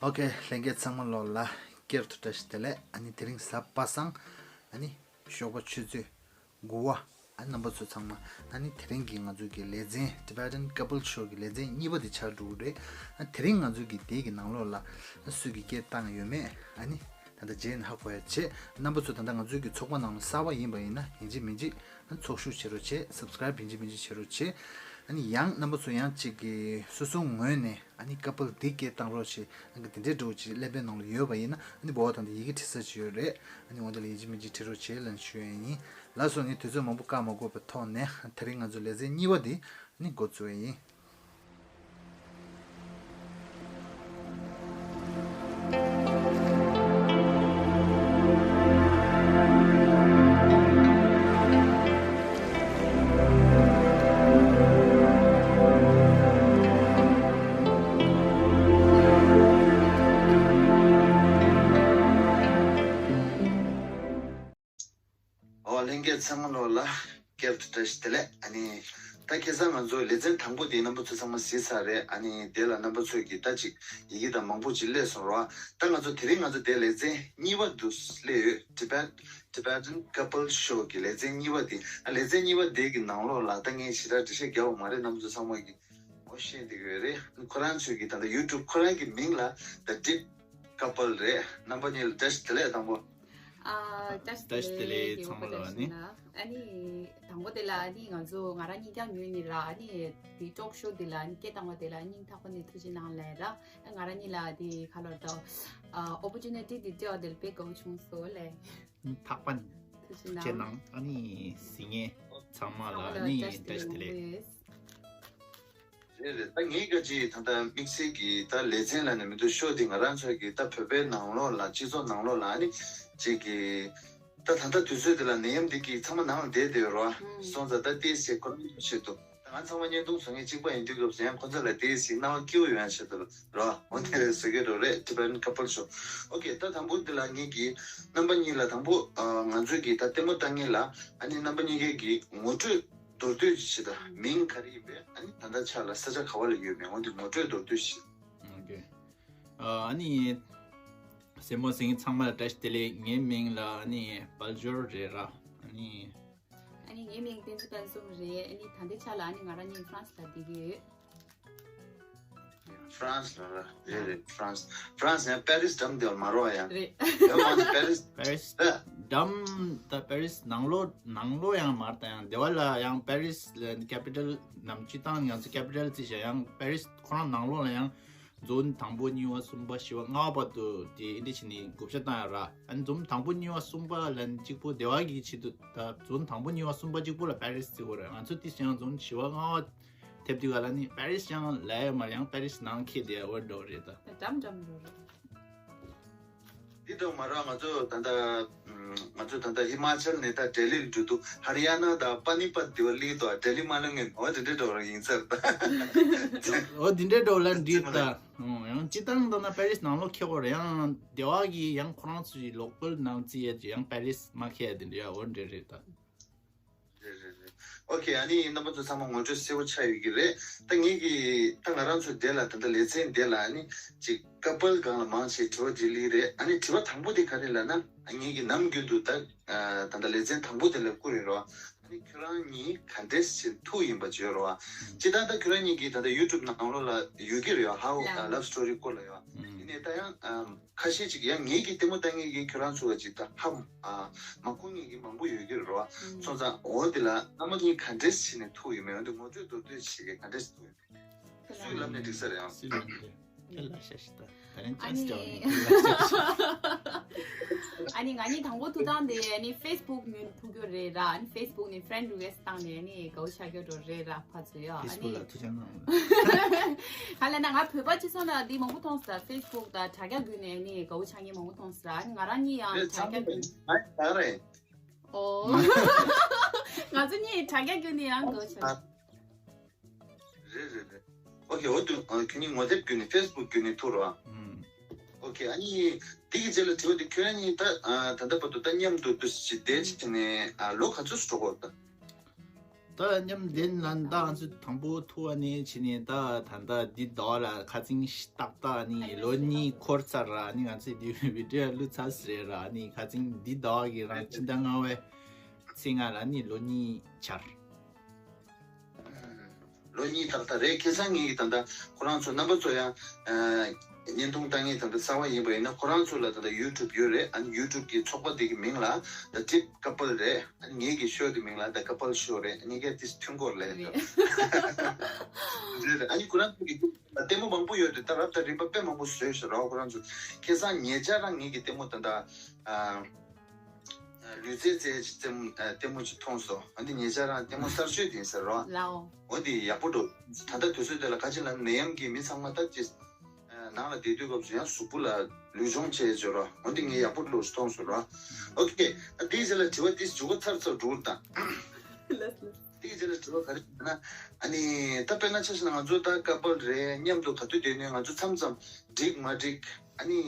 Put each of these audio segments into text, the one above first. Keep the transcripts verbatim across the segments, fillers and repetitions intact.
ཨོ་ཁེ། ལྷན་རྒྱས་ཚང་མ་ལོག་ལ་བསྐྱར་དུ་བཀྲ་ཤིས་བདེ་ལེགས། ཨ་ནི་དེ་རིང་གཟའ་པ་སངས། ཨ་ནི་ཞོགས་པ་ཆུ་ཚོད་དགུ་པ། ཨ་རྣམ་པ་ཚོ་ཚང་མ་ཨ་ནི་དེ་རིང་གི་ང་ཚོའི་གི་ལེ་ཚན། Tibetan Couple Show གི་ལེ་ཚན་གཉིས་པ་དེ་ཆགས་འགྲོ་གི་རེད། ཨ་དེ་རིང་ང་ཚོའི་གི་དེའི་གི་ནང་ལོགས་ལ་ཨ་སུས་གི་སྐད་བཏང་ཡོད་མེད། ཨ་ནི་ད་ལྟ་རྗེས་ནས་ཧ་གོ་ཡ་བྱེད། རྣམ་པ་ཚོ་ད་ལྟ་ང་ཚོའི་གི་ཚོགས་པ་ནང་ལ་གསར་པ་ཡིན་པ་ཡིན་ན་ཡིན་གཅིག་མིན་གཅིག་ཨ་ཚོགས་ཞུགས་བྱེད་རོགས་བྱེད། Subscribe ཡིན་གཅིག་མིན་གཅིག་བྱེད་རོགས་བྱེད། ཨ་ནི་ཡང་རྣམ་པ་ཚོ་ཡང་གཅིག་གི་སོ་སོའི་ངོས་ནས་ཨ་ནི་ཀ་པལ་འདི་སྐད་བཏང་རོགས་བྱེད། ཨ་ནི་འདི་འདྲའི་འདྲ་བོ་ཅིག་ཀླད་པའི་ནང་ལ་ཡོད་པ་ཡིན་ན་ཨ་ནི་འབོ་བ་དང་འདི་ཡི་གེ་བྲི་ས་ཅིག་ཡོད་རེད། ཨ་ནི་འོ་འདི་ལ་ཡིན་གཅིག་མིན་གཅིག་བྲི་རོགས་བྱེད་ལབ་ཞུ་ཡ་ཡིན། ལགས་སོ། ངས་དུས་ཚོད་མང་པོ་བཀག་མ་དགོས་པའི་ཐོག་ནས་དེ་རིང་ང་ཚོ་ལེ་ཚན་གཉིས་པ་འདི་ཨ་ནི་འགོ་བཙུགས་ཡ་ཡིན། ཨོ་ལྷན་རྒྱས་ཚང་མ་ལོག་ལ་བསྐྱར་དུ་བཀྲ་ཤིས་བདེ་ལེགས། ཨ་ནི་ད་ཁ་སང་ང་ཚོ་ལེ་ཚན་དང་པོ་དེ་རྣམ་པ་ཚོ་ཚང་མ་གཟིགས་ཚར་རེད། ཨ་ནི་དེ་ལ་རྣམ་པ་ཚོས་ཀྱི་ད་ཅིག་ཡི་གེ་དང་མང་པོ་ཅིག་སླེབས་སོང་རོ། ད་ང་ཚོ་དེ་རིང་ང་ཚོ་དེ་ལེ་ཚན་གཉིས་པ་དུ་སླེབས་ཡོད། Tibet Tibetan Couple Show གི་ལེ་ཚན་གཉིས་པ་དེ། ཨ་ལེ་ཚན་གཉིས་པ་དེ་གི་ནང་ལོགས་ལ་ད་ངས་ཞེ་དྲག་འགྲེལ་བཤད་རྒྱག་པ་མ་རེད། རྣམ་པ་ཚོ་ཚང་མ་གི་ངོ་ཤེས་བསྡད་ཀྱི་ཡོད་རེད། ཁོ་རང་ཚོས་ཀྱི་ད་ལྟ་YouTube ཁོ་རང་གི་མིང་ལ་The Deep Couple རེད། རྣམ་པ་གཉིས་ལ་བཀྲ་ཤིས་བདེ་ལེགས་དང་པོ། ཨ། བཀྲ་ཤིས་བདེ་ལེགས། ཚང་མ་ལ་ཨ་ནི། ཨ་ནི་དང་པོ་དེ་ལ་ཨ་ནི་ང་ཚོ་ང་རང་གཉིས་ཀྱང་ཉོས་ནི་ར། ཨ་ནི་དེ་ཊོག་ཤོ་དེ་ལ་ཨ་ནི་སྐད་བཏང་བ་དེ་ལ་སྙིང་ཐག་པ་ནས་ཐུགས་རྗེ་གནང་ལབ་ར། ཨ་ང་རང་གཉིས་ལ་དེ་ག་ལོར་ད་ཨོ་པོར་ཅུ་ནི་ཊི་དེ་སྤྲད་པ་དེ་ལ་དཔེ་དགའ་པོ་བྱུང་སོང་ལབ། སྙིང་ཐག་པ་ནས་ཐུགས་རྗེ་གནང་། ཨ་ནི་གཟིགས་མཁན་ཚང་མ་ལ་ཨ་ནི་བཀྲ་ཤིས་བདེ་ལེགས། རེད་རེད། ད་ངའི་ག་ཅིག་ད་ལྟ་དམིགས་བསལ་གྱི་ད་ལེ་ཚན་ལ་ནི་མི་འདུག་ཤོ་འདི་ང་རང་ཚོ་གི་ད་བོད་པའི་ནང་ལོགས་ལ་སྤྱི་ཚོགས་ནང་ལོགས་ལ་ནི་ཅིག་གི་ད་ད་ལྟ་དུས་ཚོད་འདི་ལ་ནད་ཡམས་འདི་གི་ཚང་མ་ནང་ལ་བསྡད་བསྡད་ཡོད་རོ། སོང་ཙང་ད་ཏོག་ཙམ་ཁོ་རང་ཆེད་དུ་ད་ང་ཚང་མ་བརྙན་ཐུང་བཟོ་མཁན་གཅིག་པ་ཡིན་དུས་སྐབས་སུ་ཡང་ཁོ་ཚོ་ལ་ཏོག་ཙམ་སྣང་བ་སྐྱིད་པོ་ཡོང་ཆེད་དུ་རོ། འོ་དེ་རེད་བཟོ་གི་འགྲོ་རེད། Tibetan Couple Show། ཨོ་ཁེ། ད་དང་པོ་འདི་ལ་ངེད་ཀྱི་རྣམ་པ་གཉིས་ལ་དང་པོ་ང་ཚོས་ཀྱི་ད་ལྟད་མོ་ལྟ་མཁན་ལ་ཨ་ནི་རྣམ་པ་གཉིས་ཀའི་གི་ངོ་སྤྲོད་མདོར་བསྡུས་ཅིག་བྱེད་དང་། མིང་ག་རེ་ཡིན་པས། ཨ་ནི་ད་ལྟ་ཆ་ལ་ས་ཆ་ག་བ་ལ་ཡོད་མེད། འོ་འདི་ངོ་སྤྲོད་མདོར་བསྡུས་ཤིག་ཨོ་ཁེ། ཨ་ནི་གཟིགས་མོ་གཟིགས་མཁན་ཚང་མ་ལ་བཀྲ་ཤིས་བདེ་ལེགས། ངའི་མིང་ལ་ཨ་ནི་དཔལ་འབྱོར་རེད་ར། ཨ་ནི། ཨ་ནི་ངའི་མིང་བསྟན་འཛིན་དཔལ་འཛོམས་རེད། ཨ་ནི་ད་ལྟའི་ཆ་ལ་ཨ་ནི་ང་རང་གཉིས་ཧྥ་རན་སི་ལ་བསྡད་ཀྱི་ཡོད། ཧྥ་རན་སི་ལ་ར། རེད་རེད། ཧྥ་རན་སི། ཧྥ་རན་སི་ཡང་པེ་རིས་འགྲམ་དེ་བ་མ་རོ་ཡ། རེད། ཡང་ཧྥ་རན་སི་པེ་རིས། པེ་རིས་ད་འགྲམ། ད་པེ་རིས་ནང་ལོགས་ནང་ལོགས་ཡང་མ་རེད། ད་ཡང་སྡེ་བ་ལ་ཡང་པེ་རིས་ལ་ཀེ་པི་ཊལ་ནམ་སྤྱི་བཏང་ང་ཚོ་ཀེ་པི་ཊལ་རྩིས་བྱས་ཡང་པེ་རིས་ཁོ་རང་ནང་ལོགས་ལ་ཡང་ཛོན་དང་པོ་གཉིས་པ་གསུམ་པ་བཞི་པ་ལྔ་པ་བར་དུ་དེ་འདི་བྱས་ནས་བགོ་བཤའ་བཏང་ཡ་ར། ཨ་ནི་ཛོན་དང་པོ་གཉིས་པ་གསུམ་པ་ལ་གཅིག་པོ་སྡེ་བ་གི་ཆེད་དུ་ད་ཛོན་དང་པོ་གཉིས་པ་གསུམ་པ་གཅིག་པོ་ལ་པེ་རིས་བརྩི་དགོས་རེད། ང་ཚོ་དེ་བཞིན་ཛོན་བཞི་པ་ལྔ་པ་ཐེབས་དུས་ག་ལ་ནི་པེ་རིས་ཡང་ལ་ཡ་མར་ཡང་པེ་རིས་ནང་ཁེལ་དེ་འོ་འགྲོ་རེད་ད། འགྲམ་འགྲམ་འགྲོ་རེད། འདི་དང་མ་ར་ང་ཚོ་ད་ལྟ་ང་ཚོ་ད་ལྟ་ཧི་མ་ཅལ་ནས་ད་ལྡི་ལི་ལ་འགྲོ་དུས་ཧ་རི་ཡ་ན་དང་པ་ནི་པད་དེ་བ་ལི་དང་ལྡི་ལི་མ་ལ་ངན་འོ་དེ་འདྲའི་འགྲོ་ར་ཡིན་ཚར་ད། འོ་དེ་འདྲའི་འགྲོ་ལ་འདི་ད། ཡང་སྤྱི་བཏང་ད་ན་པེ་རིས་ནང་ལོགས་ཁེལ་བ་རེད། ཡང་སྡེ་བ་གི་ཡང་ཁོ་རང་ཚོའི་ལོ་ཀལ་ནང་རྩིས་ཡ་ཅིག་ཡང་པེ་རིས་མ་ཁེལ་ཡ་དེ་འདྲ་ཡ་འོ་འདྲ་རེད་ད། རེད་རེད་རེད། ཨོ་ཁེ། ཨ་ནི་རྣམ་པ་ཚོ་ཚང་མ་ངོ་སྤྲོད་གསལ་པོ་ཆགས་ཡོད་ཀྱི་རེད། ད་ངེད་ཀྱི་ད་ང་རང་ཚོ་འདི་ལ་ད་ལྟ་ལེ་ཚན་འདི་ལ་ཨ་ནི་ཅིག་ཀ་པལ་སྒང་ལ་མང་ཆེ་དྲི་བ་དྲིས་ལན་རེད། ཨ་ནི་དྲི་བ་དང་པོ་དེ་ག་རེ་ལབ་ན། ངེད་ཀྱི་ནམ་རྒྱུན་དུ་ད་ད་ལྟ་ལེ་ཚན་དང་པོ་དེ་ལ་བསྐུར་ཡོད་རེད་བ། ཨ་ནི་ཁྱོད་རང་གཉིས་ག་འདྲས་བྱས་ཐུག་ཡིན་པ་བརྗོད་རེད་བ། ཅི་ད་ད་ཁྱོད་རང་གཉིས་ཀྱི་ད་ལྟ་ཡུ་ཊུབ་ནང་ལོགས་ལ་ཡོད་ཀྱི་རེད་བ། How ལབ་Love Story སྐོར་ལ་ཡོད་བ། ཡིན་ནའི་ད་ཡང་ཨམ། ཁ་ཤས་ཅིག་ཡང་ངེད་ཀྱི་ལྟད་མོ་ལྟ་མཁན་གྱི་ཁྱོད་རང་ཚོ་བ་ཅིག་ད་ཧ་མ་གོ་མཁན་གྱི་མང་པོ་ཡོད་ཀྱི་རེད་བ། སོང་ཙང་འོ་དེ་ལ་རྣམ་པ་གཉིས་ག་འདྲས་བྱས་ནས་ཐུག་ཡོད་མེད་འོ་དེ་ངོ་སྤྲོད་མདོར་བསྡུས་བྱེད་ཀྱི་ག་འདྲས་ཐུག་ཡོད་མེད་སུས་ལབ་ནས་འགྲིག་ས་རེད་ཨང་། སུས་ལབ་ནས་འགྲིག་ཁྱེད་ལ་ཤ་ཤི་ད། ད་རིང་ཨ་ཅག་ནི་ཅག་ཨ་ནི་ང་གཉིས་དང་པོ་ཐུག་སྟངས་དེ་ཨ་ནི་ཕེ་སི་བུག་ཉོས་ཐུག་རྒྱུ་རེད་ར། ཨ་ནི་ཕེ་སི་བུག་ནས་ཕེ་རེན་ཌི་རི་ཀུ་ཨེ་སི་ཊི་བཏང་ནས་ཨ་ནི་དགའ་པོ་ཆགས་རྒྱུ་འགྲོ་རེད་ར་ཕར་ཚུར་ཡོད། ཨ་ཕེ་སི་བུག་ནི་ལ་ཐུག་ཆ་ན། ག་ལ་ན་ང་བོད་པ་སྤྱི་ཚོགས་ནང་འདི་མང་པོ་མཐོང་སོང་། ཕེ་སི་བུག་དང་དྲ་རྒྱ་བརྒྱུད་ནས་ནི་དགའ་པོ་ཆགས་མཁན་མང་པོ་མཐོང་སོང་ར། ང་རང་གཉིས་ཡང་དྲ་རྒྱ་བརྒྱུད་ནས། ཨོ། ང་ཚོ་གཉིས་དྲ་རྒྱ་བརྒྱུད་ནས་ཡང་དགའ་པོ་ཆགས། རེད་རེད་རེད། ཨོ་ཁེ། འོ་དུ་ཁྱོད་གཉིས་ངོ་དེབ་བརྒྱུད་ནས་ཕེ་སི་བུག་བརྒྱུད་ནས་ཐུག་ར། ཨོ་ཁེ། ཨ་ནི་དེ་གི་རྗེས་ལ་དྲི་བ་དེ་ཁྱོད་གཉིས་ད་ད་ལྟ་བར་དུ་ད་མཉམ་དུ་དུ་ཞིག་བསྡད་བྱས་ནས་ལོ་ག་ཚོད་འགྲོ་གི་ཡོད་ད། ད་མཉམ་འདེན་ལ་ད་ང་ཚོས་དང་པོ་ཐུག་པ་ནས་བྱས་ནས་ད་ད་ལྟ་འདི་ཟླ་བ་ལ་ཁ་སང་ཏག་ཏག་ནི་ལོ་གཉིས་འཁོར་ཚར་ར། ནི་ང་ཚོས་འདི་བི་ཌི་ཡོ་བླུགས་ཚར་ཟེར་ར། ནི་ཁ་སང་འདི་ཟླ་བ་གི་རང་ཕྱི་ཟླ་ལྔ་པའི་ཚེས་ལྔ་ལ་ནི་ལོ་གཉིས་འཆར། ལོ་གཉིས་ཏག་ཏག་རེད། ཁ་སང་ངེད་ཀྱི་ད་ལྟ་ཁོ་རང་ཚོ་རྣམ་པ་ཚོ་ཡང་ཨ་བརྙན་ཐུང་ལྟ་མཁན་ད་ལྟ་གསར་པ་ཡིན་པ་ཡིན་ན། ཁོ་རང་ཚོ་ལ་ད་ལྟ་ཡུ་ཊུབ་ཡོད་རེད། ཨ་ནི་ཡུ་ཊུབ་ཀྱི་ཚོགས་པ་དེ་གི་མིང་ལ་The Tip Couple རེད། ཨ་ནི་ངེད་ཀྱི་ཤོ་དེ་མིང་ལ་The Couple Show རེད། ཨ་ནི་ངས་དེ་མཐུན་སྐོར་ལས་རེད། རེད་རེད། ཨ་ནི་ཁོ་རང་ཚོ་གི་ལྟད་མོ་མང་པོ་ཡོད་རེད། ད་རབ་དང་རིམ་པ་དཔེ་མང་པོ་བཟོས་ཤག་རོགས། ཁོ་རང་ཚོ་ཁ་སང་ཉེ་ཆར་རང་ངེད་ཀྱི་ལྟད་མོ་ད་ལྟ་ཨ། ལུས་རྩལ་རྩེད་ཅིག་ལྟད་མོ་ལྟད་མོ་ཅིག་མཐོང་སོང་། འོ་འདི་ཉེ་ཆར་རང་ལྟད་མོ་གསར་ཤོས་དེ་ཡིན་ཟེར་རོ། ལའོ། འོ་འདི་ཡག་པོ་འདུག་ད་ལྟ་དུས་ཚོད་དེ་ལ་ག་ཅི་ལ་ནད་ཡམས་ཀྱིས་མི་ཚང་མ་ད་ཅི་ནང་ལ་བསྡད་དུས་སྐབས་སུ་ཡང་གཟུགས་པོ་ལ་ལུས་སྦྱོང་བྱེད་ཅོ་རོ། འོ་འདི་ངས་ཡག་པོ་འདུག་མཐོང་སོང་རོ། ཨོ་ཁེ། ད་དེའི་རྗེས་ལ་དྲི་བ་དེ་འཇུག་ག་ཚར་ཚར་འགྲོ་དང་། ལགས་ལགས། དེའི་རྗེས་ལ་དྲི་བ་ག་རེ་ཡོད་ན། ཨ་ནི་ད་དཔེར་ན་ཆ་བཞག་ན་ང་ཚོ་ད་ཀ་པལ་རེད། མཉམ་དུ་ག་དུས་བསྡད་ནས་ང་ཚོ་མཚམས་མཚམས་འགྲིག་མ་འགྲིག་ཨ་ནི་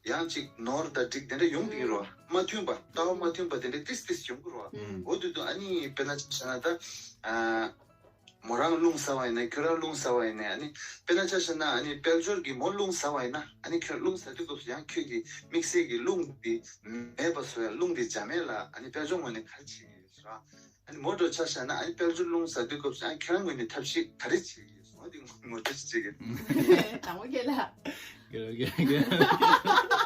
ཡང་ཅིག་ནོར་དང་འགྲིག་དེ་འདྲ་ཡོང་གི་རོ། མ་མཐུན་པ་ལྟ་བ་མ་མཐུན་པ་དེ་འདྲ་ཏིས་ཏིས་ཡོང་གི་རོ། ཨུམ། འོ་དུས་དུ་ཨ་ནི་དཔེར་ན་ཆ་བཞག་ན་ད་ཨ་མོ་རང་རླུང་ཟ་བ་ཡིན་ན་ཁྱོད་རང་རླུང་ཟ་བ་ཡིན་ན། ཨ་ནི་དཔེར་ན་ཆ་བཞག་ན་ཨ་ནི་དཔལ་འབྱོར་གྱི་མོ་རླུང་ཟ་བ་ཡིན་ན། ཨ་ནི་ཁྱོད་རླུང་ཟ་དུས་སྐབས་སུ་ཡང་ཁྱོད་ཀྱི་དམིགས་བསལ་གྱི་རླུང་དེ་མེད་པ་བཟོ་ཡ། རླུང་དེ་འཇམ་མེད་ལ་ཨ་ནི་དཔལ་འབྱོར་ངོས་ནས་ག་རེ་བྱེད་ཀྱི་ཡོད་རོ། ཨ་ནི་མོ་འགྲོ་ཆ་བཞག་ན་ཨ་ནི་དཔལ་འབྱོར་རླུང་ཟ་དུས་སྐབས་སུ་ཨ་ཁྱེད་རང་ངོས་ནས་ཐབས་ཤེས་ག་རེ་བྱེད་ཀྱི་ཡོད་སོང་། འོ་དེ་ངོ་སྤྲོད་ཅིག་བྱེད་ཀྱི། དང་པོ་ཁྱེད་ལ། དགེ་ལགས་དགེ་ལགས།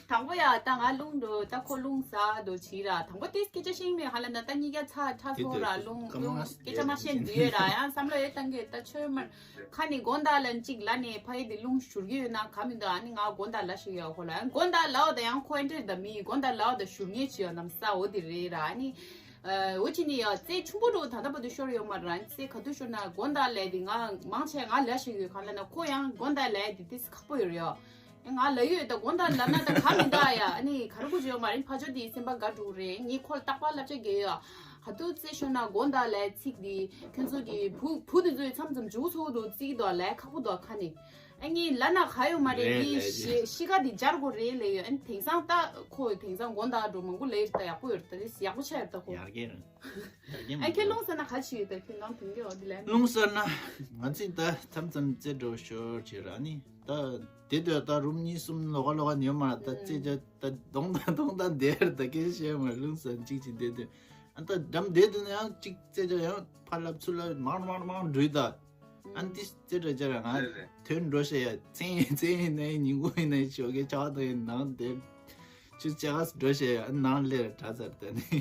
དང་པོ་ཡ་ད་ང་རླུང་འགྲོ་ད་ཁོ་རླུང་ཟ་འགྲོ་བྱེད་ར། དང་པོ་དེ་སྐད་ཆ་ཤེས་མེད་ཧ་ལ་ན། ད་གཉིས་ཀ་ཚ་ཚ་སོ་ར། རླུང་རླུང་སྐད་ཆ་མ་བཤད་འདི་ཡོད་ར། ཡང་བསམ་བློ་ཡོད་བཏང་གི་ད་ཆོས་མར་ཁ་ནས་དགོང་དག་ལ་གཅིག་ལ་ནས་ཕ་ཡི་དེ་རླུང་ཞུར་གི་ཡོད་ན་ག་མི་འདུག་ཨ་ནི་ང་དགོང་དག་ལ་ཞིག་ཡོད་ཁོ་ལ། ཡང་དགོང་དག་ལའོ་ད་ཡང་ཁོ་ཨེ་འདྲ་ད་མི་དགོང་དག་ལའོ་ད་ཞུར་ངེས་ཅི་ཡོད་ནམ་ས་འོ་དེ་རེད་ར། ཨ་ནི། འོ་ཅི་ནི་ཡ་རྩེ་ཆུང་པོ་འགྲོ་ད་ལྟ་བར་དུ་ཤོར་ཡོད་མ་རེད། རྩེ་ག་དུས་ཤོར་ན་དགོང་དག་ལས་དེ་ང་མང་ཆེ་ང་ལ་ཞིག་ཡོད་གང་ལ་ན་ཁོ་ཡང་དགོང་དག་ལས་དེ་ཏིས་ཁག་པོ་ཡོད་རེད་ཡོ། ང་ལ་ཡོད་ད་དགོང་དག་ལ་ན་ད་ག་མི་འདའ་ཡ། ཨ་ནི་ག་རེ་གོ་ཅི་ཡོད་མ་རེད། ཕ་ཇོ་དེ་སེམས་པ་དགའ་འགྲོ་རེད། ངས་ཁོ་ལ་རྟག་པར་བསླབ་བྱ་རྒྱག་ཡོ། ག་དུས་རྩེ་ཤོར་ན་དགོང་དག་ལས་ཚིག་དེ་ཁྱོད་ཚོ་གི་བུ་བུ་དེ་ཚོས་མཚམས་མཚམས་འཇུག་ཚོགས་འགྲོ་རྩིས་དོ་ལས་ཁག་པོ་དོ་ཁ་ནི། ཨ་ངའི་ལ་ན་ག་ཡོད་མ་རེད། ངའི་ཤི་ཤི་ཁ་འདི་སྦྱར་དགོས་རེད་ལས་ཡོད། ཨ་ནི་དེང་སང་ད་ཁོ་དེང་སང་དགོང་དག་འགྲོ་མང་པོ་ལས་ཡོད་ད་ཡག་པོ་ཡོད་ད་ཡག་པོ་ཆགས་ཡོད་ད་ཁོ། ཡར་རྒྱས་རང་ཡར་རྒྱས་མང་པོ། ཨ་ཁྱེད་རླུང་ཟ་ན་ག་ཅི་ཡོད་ད་ཁྱེད་ནང་དུང་གི་འོ་དེ་ལན། རླུང་ཟ་ན་ང་ཚོས་ད་མཚམས་མཚམས་རྩེ་འགྲོ་ཤོར་བྱེད་ར་ནི་ད་དེ་དུས་ད་རུམ་གཉིས་གསུམ་ལོག་ལོག་ཉོ་མ་ད་རྩེ་རྒྱ་ད་གདོང་ད་གདོང་ད་དེར་ད་སྐད་བཤད་མ་རླུང་ཟ་གཅིག་གཅིག་དེ་དུས་ཨ་ད་འགྲམ་དེ་དུས་ན་ཡང་གཅིག་རྩེ་རྒྱ་ཡང་ཕར་ལབ་ཚུར་ལབ་མང་མང་མང་འགྲོས་ད། ཨ་ནི་ཏིས་ཅེ་དྲ་ཅེ་ར་ང་རེད་རེད། ཐོན་འགྲོ་ཤེས་ཡ། མཚན་ཡིན་མཚན་ཡིན་ནའི་ཉིན་གུང་ཡིན་ནའི་ཞོགས་ཀའི་ཆ་བ་དང་ཡིན་ནང་དེ་ཆུ་ཅེ་ག་འགྲོ་ཤེས་ཡ། ཨ་ནང་ལེར་དྲ་ཚར་དེ་ནི།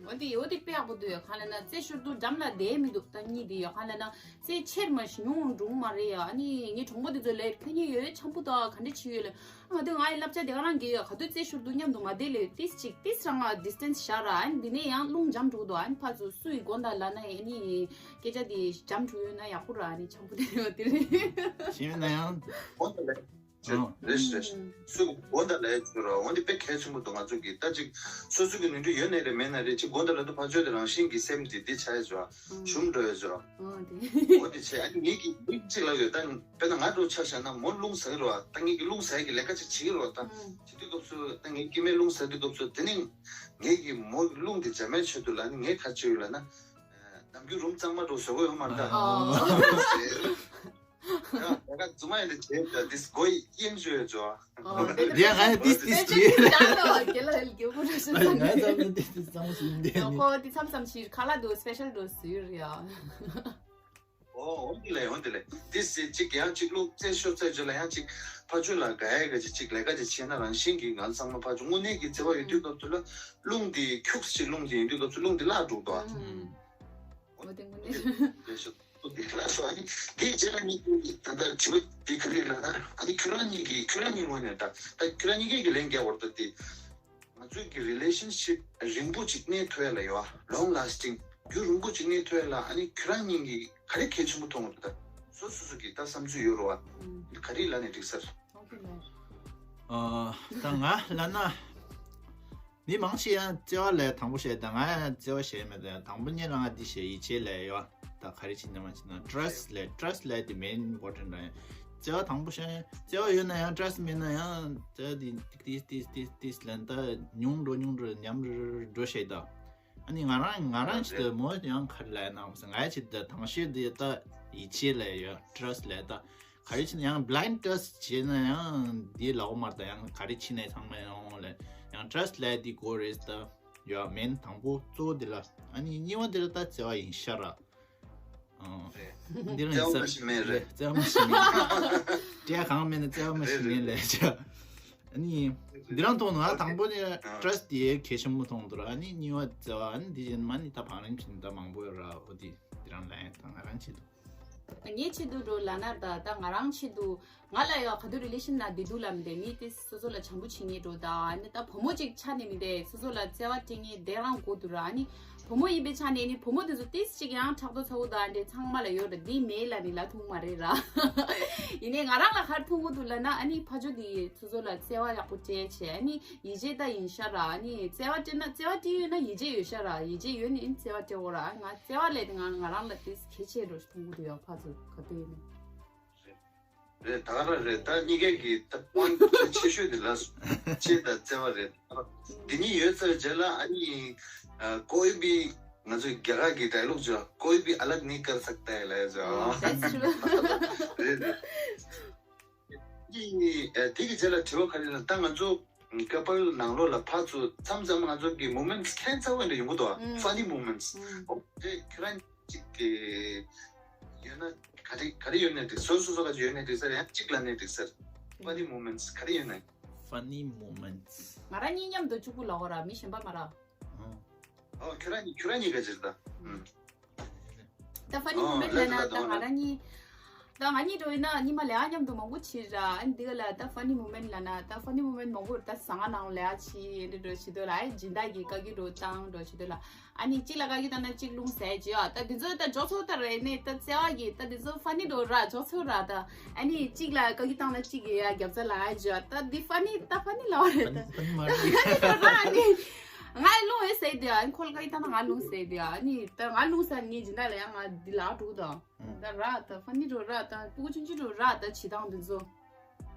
ཨོ་དེ་ཨོ་དེ་དཔེ་ཡག་པོ་འདུག་ཡ། གང་ལ་ན་རྩེ་ཤོར་དུས་འགྲམ་ལ་བསྡད་མི་འདུག་ད་གཉིས་དེ་ཡ། གང་ལ་ན་རྩེ་ཆེར་མ་ཉུང་འགྲོ་མ་རེད་ཡ། ཨ་ནི་ངའི་གྲོང་པ་དེ་ཚོ་ལས་ཁྱོད་གཉིས་ཡོད་འཆམ་པོ་དང་ག་འདྲ་བྱེད་ཡོད་ལ། ང་དུ་ང་ཡི་བསླབ་བྱ་དེ་ག་རང་གི་ཡོད། ག་དུས་རྩེ་ཤོར་དུས་མཉམ་དུ་མ་བསྡད་ལེ་ཏིས་ཅིག་ཏིས་རང་ང་ཌི་སི་ཊེན་སི་བཞག་ར། ཨ་ནི་འདི་ནས་ཡང་རླུང་འཇམ་འགྲོ་འདུག་ཨ་ནི་ཕར་ཚུར་སུ་ཡི་དགོན་དང་ལ་ན་ཡི་ཨ་ནི་སྐད་ཆ་དེ་འཇམ་འགྲོ་ཡོད་ན་ཡག་པོ་ར། ཨ་ནི་འཆམ་པོ་དེ་རེད་བ་དེ་རེད། ཞེས་ན་ཡང་དགོན་དང་ལ་ཨང་། རེད་རེད། སུ་དགོན་དང་ལ་ཡི་ཚུར་ར་འོན་ཏེ་དཔེ་གལ་ཆེན་པོ་འདུག་ང་ཚོ་གི་ད་ཅིག་སོ་སོ་གི་ནུས་འདོད་ཡོད་ནའི་རེད་མེད་ནའི་རེད། ཅིག་དགོན་དང་ལ་དུ་ཕར་ཆོས་དེ་རང་བཞིན་གྱི་སེམས་དེ་དེ་ཆ་ཡི་ཚུར་ར་ཞུམ་འགྲོ་ཡི་ཚུར་ར། འོ་དེ་འོ་དེ་བྱས་ཨ་ནི་ངེད་ཀྱི་མིག་གཅིག་ལ་ཡོད་ད། དཔེར་ན་ང་འདྲ་ཆ་བཞག་ན་མོ་རླུང་ཟ་གི་རེད་བ། ད་ངེད་ཀྱི་རླུང་ཟ་ཡི་གི་ལས་ཀ་ཅིག་བྱེད་ཀྱི་རེད་བ། ད་བྱེད་དུས་སྐབས་སུ་ད་ངེད་སྐྱེ་དམན་རླུང་ཟ་དུས་སྐབས་སུ་དེ་ནི་ངེད་ཀྱི་མོ་གི་རླུང་དེ་འཇམ་མའི་ཆེད་དུ་ལ་ནི་ངས་ག་བྱེད་ཡོད་ལ་ན། ནམ་རྒྱུན་རུམ་གཙང་མ་འདྲ་བཟོ་གི་ཡོད་མ་རེད་ད། ཨོ། ད་ད་རྫུན་མ་ཡིན་ད་བྱེད་ད་དིས་གོ་ཡིན་ཞུ་ཡོད་ཅོ། ཨོ། དེ་ང་ཏིས་ཏིས་ཅི་ཡོད་ད་ལོ་རྒྱལ་ལ་ཡིན་རྒྱལ་པོ་རེད་ཞུ་ད་ང་ཙམ་ནི་ཏིས་ཏིས་གཙང་མ་ཞིག་ཡིན་དེ་ཁོ་དེ་མཚམས་མཚམས་ཤིག་ཁ་ལ་འདུག་སི་པེ་ཤལ་འདུག་ཟེར་ཡོད་རེད་ཡ། ཨོ་འོན་ཏེ་ལས་འོན་ཏེ་ལས་ཏིས་སི་ཅིག་ཡང་ཅིག་ལུག་རྩེ་ཤོ་རྩེ་ཅོ་ལ་ཡང་ཅིག་ཕ་ཆོས་ལ་དགའ་ཡ་ག་ཅིག་ཅིག་ལས་ཀ་ཅིག་བྱེད་ན་རང་བཞིན་གྱི་ང་ཚང་མ་ཕ་ཆོས་དངོས་གནས་ཀྱི་བརྩེ་བ་ཡོད་དུས་སྐབས་སུ་ལ་རླུང་དེ་ཁྱུག་ཅིག་རླུང་དེ་ཡིན་དུས་སྐབས་སུ་རླུང་དེ་བརླག་འགྲོ་འདུག་ཨ། ཨོ་དེ་དངོས་གནས། དེ་ལ་སོ་ཨ་ནི་དེའི་རྗེས་ལ་ནི་ད་ལྟ་དྲི་བ་འདི་ག་རེ་ལབ་ན་ཨ་ནི་ཁྱོད་རང་གཉིས་ཀྱི་ཁྱོད་རང་གཉིས་ངོས་ནས་ད་ད་ཁྱོད་རང་གཉིས་ཀྱི་ལན་རྒྱག་བར་ད་དེ་ང་ཚོའི་གི་རི་ལེ་ཤན་ཤིབ་རིང་པོ་ཅིག་གནས་ཐུབ་ཡ་ལ་ཡོད་ཨ། ལོང་ལ་སི་ཊིང་རྒྱུན་རིང་པོ་ཅིག་གནས་ཐུབ་ཡ་ལ་ཨ་ནི་ཁྱོད་རང་གཉིས་ཀྱི་ག་རེ་གལ་ཆེན་པོ་མཐོང་གི་འདུག་ད་སོ་སོ་སོ་གི་ད་བསམ་ཚུལ་ཡོད་རོ་ཨ། ག་རེ་ལབ་ནས་འགྲིག་སར། ཨ་ད་ང་ལབ་ན། མི་མང་ཆེ་ཡང་བརྩེ་བ་ལས་དང་པོ་བཤད་དང་ང་ཡང་བརྩེ་བ་བཤད་མེད་དང་དང་པོ་ཉིད་ལ་ང་འདི་བཤད་ཡིད་ཆེས་ལས་ཡོད། ད་ག་རེ་བྱེད་ན་མ་བྱེད་ན་ཊྲ་སི་ཊི་ལས་ཊྲ་སི་ཊི་ལས་དེ་མེན་ཨིམ་པོར་ཊེན་ཊི་རེད། བརྩེ་བ་དང་པོ་བཤད་བརྩེ་བ་ཡོད་ན་ཡང་ཊྲ་སི་ཊི་མེད་ན་ཡང་བརྩེ་བ་དེ་ཏིས་ཏིས་ཏིས་ཏིས་ལན་ད་ཉུང་འགྲོ་ཉུང་འགྲོ་ཉམས་འགྲོ་བཤད་ད། ནི་ང་རང་ང་རང་ཆེད་དུ་མོ་ཡང་ཁར་ལས་ནང་སོང་། ང་ཆེད་དུ་དང་ཤོས་དེ་ད་ཡིད་ཆེས་ལས་ཡོད། ཊྲས་ལས་ད་ག་རེ་བྱས་ན་ཡང་blind trust བྱས་ན་ཡང་འདི་ལའོ་མར་ད་ཡང་ག་རེ་བྱས་ནས་ཚང་མ་ཡོང་ལས་ཡང་ཊྲས་ལས་འདི་གོ་རེད་ད་ཡོད་མེན། དང་པོ་གཙོ་བོ་འདི་ལ་ཨ་ནི་གཉིས་པ་འདི་ལ་ད་བརྩེ་བ་ཡིན་ཤ་ར། ཨང་། འདི་རང་ཡིན་ས་བརྩེ་བ་མ་ཞིག་མེད་རེད། བརྩེ་བ་མ་ཞིག་མེད། དེ་གང་མེད་ན་བརྩེ་བ་མ་ཞིག་མེད་ལས་བྱ། ཨ་ནི་འདི་རང་མཐོང་ནོ་ཨ་དང་པོ་ནི་ཊྲས་དེ་གལ་ཆེན་པོ་མཐོང་འདུག་ཨ་ནི་གཉིས་པ་བརྩེ་བ། ཨ་ནི་འདི་བཞིན་མ་ནི་ད་བང་རིམ་བཞིན་ད་མང་པོ་ཡོད་ར། འོ་དེ་འདི་རང་ལ་ཡང་ད་ང་རང་ཆེད་དུ། ངའི་ཆེད་དུ་འགྲོ་ལབ་ན་ད་ད་ང་རང་ཆེད་དུ་ང་ལ་ཡང་ག་དུས་རི་ལེ་ཤན་ནང་བསྡད་དུས་ལ་མི་འདྲ་མི་དེ་སོ་སོ་ལ་བྱམས་པོ་བྱེད་མཁན་འགྲོ་ད། ཨ་ནི་ད་བུ་མོ་ཅིག་ཆ་ནས་མི་འདྲ་སོ་སོ་ལ་བརྩེ་བ་སྤྲད་མཁན་དེ་རང་དགོས་འདུག་ར། ཨ་ནི་བུ་མོ་ཡིན་པའི་ཆ་ནས་ནི་བུ་མོ་དེ་ཚོ་ཏིས་ཅིག་ཡང་ཕྲག་དོག་ཚ་བོ་དང་འདྲེ་ཚང་མ་ལ་ཡོད་ར། འདི་མེད་ལ་ནི་ལ་ཐུག་མ་རེད་ར། ཡིན་ནའི་ང་རང་ལ་ག་རེ་ཐུག་གི་འདུག་ལབ་ན་ཨ་ནི་ཕ་ཇོ་དེ་སོ་སོ་ལ་བརྩེ་བ་ཡག་པོ་སྤྲད་བྱས། ཨ་ནི་ཡིད་ཆེས་ད་ཡིན་ཤ་ར། ཨ་ནི་བརྩེ་བ་སྤྲད་ན་བརྩེ་བ་སྤྲད་ཡོད་ན་ཡིད་ཆེས་ཡོད་ཤ་ར། ཡིད་ཆེས་ཡོད་ནི་ཨ་ནི་བརྩེ་བ་སྤྲད་འོ་ར། ང་བརྩེ་བ་ལས་དེ་ང་ང་རང་ལ་ཏིས་གལ་ཆེ་རུ་ཐུག་གི་འདུག་ཡ་ཕ་ཚོ་ག་དུས་ཡིན་ནའི། རེད། ད་ག་རང་རེད། ད་གཉིས་ཀའི་གི་ད་པོན་ཊི་ཆེ་ཤོས་དེ་ལ་ཆེ་ད་བརྩེ་བ་རེད། འདི་གཉིས་ཡོད་ཚར་རྗེས་ལ་ཨ་ནི་ཨ་कोई भी ང་ཚོའི་རྒྱ་གར་གི་ཌའི་ལོག་ཅིག कोई भी अलग नहीं कर सकता है ལབ་ཡ་ཅིག That's true. རེད་རེད། དེ་གི་རྗེས་ལ་དྲི་བ་ག་རེ་ལ་ད་ང་ཚོ་ཀ་པལ་ནང་ལོགས་ལ་ཕར་ཚུར་མཚམས་མཚམས་ང་ཚོ་གི་མུ་མེན་ཊི་ཁྱད་མཚར་བོ་འདྲ་ཡོང་གི་འདུག་ཨ། funny moments ཨོ་དེ་ཁྱོད་རང་གཅིག་གི་ཡོད་ན་ག་རེ་ག་རེ་ཡོད་ནའི་འགྲིག་སོ་སོ་སོ་ག་ཅིག་ཡོད་ནའི་འགྲིག་ས་རེད། ཡང་གཅིག་ལབ་ནའི་འགྲིག་ས་རེད། funny moments ག་རེ་ཡོད་ན། funny moments ང་རང་གཉིས་མཉམ་དུ་གཅིག་པུ་ལབ་དགོས་ར། མི་གཞན་པ་མ་ར། ཨོ། ཨོ་ཁྱོད་རང་གཉིས་ཁྱོད་རང་གཉིས་ག་ཅིག་རེད་ད། ཨུམ། ད་funny moment ལབ་ན་ད་ང་རང་གཉིས། ད་ང་གཉིས་འགྲོ་ཡིན་ན་གཉིས་མ་ལས་ཨ་མཉམ་དུ་མང་པོ་བྱེད་ར། ཨ་འདི་ག་ལ་ད་funny moment ལབ་ན་ད་funny moment མང་པོ་ད་ཟ་ང་ནང་ལས་ཨ་ཆི་ཡིན་འདི་འགྲོ་བྱེད་དོ་ལ་ཨ་སྦྱིན་བདག་གི་བཀའ་བཀྱོན་འགྲོ་བཏང་འགྲོ་བྱེད་དོ་ལ་ཨ་ནི་གཅིག་ལ་བཀའ་བཀྱོན་བཏང་ན་གཅིག་རླུང་ཟད་བྱེད་ཨ། ད་འདི་ཚོ་ད་འཇོག་ཚོ་ད་རེད་ནི་ད་བརྩེ་བ་གི་ད་འདི་ཚོ་funny འགྲོ་ར་འཇོག་ཚོ་ར། ད་ཨ་ནི་གཅིག་ལ་བཀའ་བཀྱོན་བཏང་ན་གཅིག་གི་ཡ་རྒྱབ་རྩ་ལ་ཨ་བྱེད་ཨ། ད་འདི་funny ད་funny ལབ་པ་རེད་ད། funny མ་རེད། ཨ་ནི་ང་རླུང་ཨེ་ཟད་དེ་ཨ་ཁོ་ལ་བཀའ་བཀྱོན་བཏང་ན་ང་རླུང་ཟད་དེ་ཨ་ནི་ད་ང་རླུང་ཟད་ངའི་སྦྱིན་བདག་ལ་ཡང་ང་འདི་ལ་ཨ་འགྲོ་ད། ད་ར་ད་ཕ་ནི་འགྲོ་ར་ད་སྤུ་གུ་ཆུང་ཆུང་འགྲོ་ར་ད་བྱེད་སྟངས་འདི་ཚོ།